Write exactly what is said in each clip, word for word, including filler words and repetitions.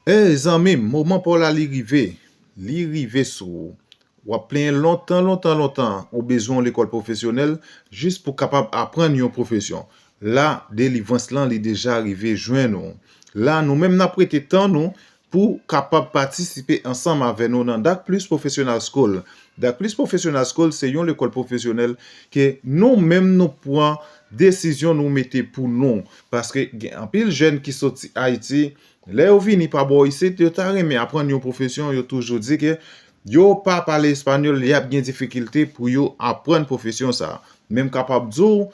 Ey zanmi m, moman pa w la li rive. Li rive sou ou. W ap plenyen lontan, lontan, lontan ou bezwen yon lekòl pwofesyonèl jis pou kapab aprann yon pwofesyon. La, delivrans lan li deja rive jwenn ou. La, nou menm n ap prete tan nou pou kapab patisipe ansanm avè nou nan Dak Plis Professional School. Dak Plis Professional School se yon lekòl pwofesyonèl ke nou menm nou pran desizyon nou mete pou nou. Paske gen anpil jèn ki soti Ayiti, lè yo vini pa bò isit, yo ta renmen aprann yon pwofesyon, yo toujou di ke yo pa pale espanyòl, y ap gen difikilte pou yo aprann pwofesyon sa a. Men m kapab di w,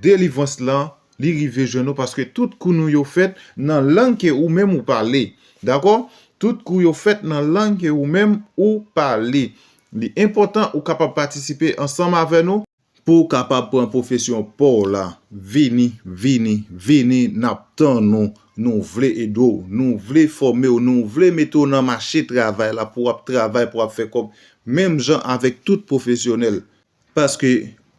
delivrans lan, li rive jwenn ou paske tout kou nou yo fèt nan lang ke ou menm ou pale. Dakò? Tout kou yo fèt nan lang ke ou menm ou pale. Li enpòtan ou kapab patisipe ansanm avè nou pou w kapab pran pwofesyon pa w la. Vini, vini, vini, n ap tann ou. Nou vle ede w, nou vle fòme w, nou vle mete w nan mache travay la pou w ap travay, pou w ap fè kòb, menm jan avèk tout pwofesyonèl. Paske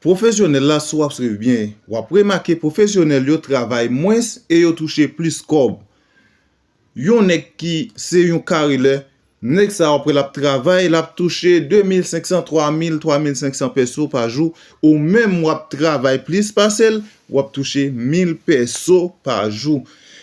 pwofesyonèl la, si w ap swiv byen, w ap remake pwofesyonèl yo travay mwens e yo touche plis kòb. Yon nèg ki se yon karilè, nèg sa w ap wè l ap travay, l ap touche de mil senk san, twa mil, twa mil senk san peso pa jou. Ou menm w ap travay plis pase l, w ap touche mil peso pa jou.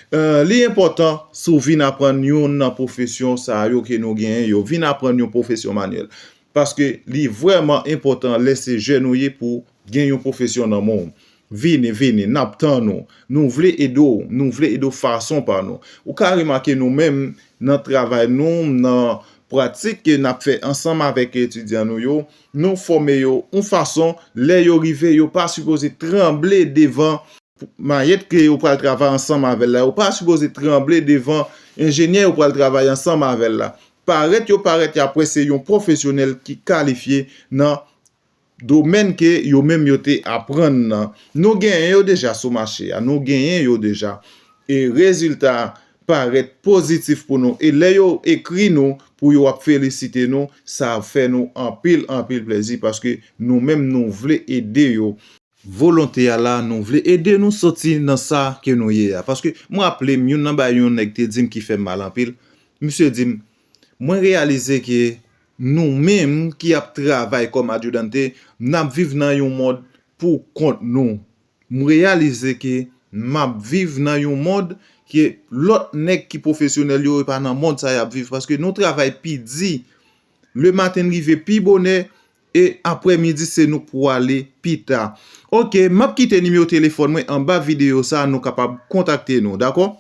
Eh, li enpòtan si w vin aprann youn nan pwofesyon sa yo ke nou genyen yo. Vin aprann yon pwofesyon manyèl. Paske li vrèman enpòtan lè se jèn ou ye pou gen yon pwofesyon nan men w. Vini, vini, n ap tann ou. Nou vle ede w, nou vle ede w fason pa nou. Ou ka remake nou menm nan travay nou, nan pratik ke n ap fè ansanm avèk etidyan nou yo, nou fòme yo yon fason, lè yo rive, yo pa sipoze tranble devan mayèt ke yo pral travay ansanm avè l la, yo pa sipoze tranble devan enjenyè yo pral travay ansanm avè l la. Parèt yo parèt, y ap wè se yon pwofesyonèl ki kalifye nan domèn ke yo menm yo te aprann nan. Nou genyen yo deja sou mache a, nou genyen yo deja. E rezilta parèt pozitif pou nou. E lè yo ekri nou pou yo ap felisite nou, sa fè nou anpil, anpil plezi paske nou menm nou vle ede yo. Volonte a la, nou vle ede nou soti nan sa ke nou ye a. Paske m raple m, youn nan bagay yon nèg te di m ki fè m mal anpil, misye di m, mwen reyalize ke nou menm ki ap travay kòm ayudante, n ap viv nan yon mond pou kont nou. M reyalize ke m ap viv nan yon mond ke lòt nèg ki pwofesyonèl yo, e pa nan mond sa y ap viv, paske nou travay pi di. Lematen n rive pi bonè, e aprèmidi se nou k pwale pi ta. Oke, m ap kite nimewo telefòn mwen anba videyo sa, nou kapab kontakte nou, dakò?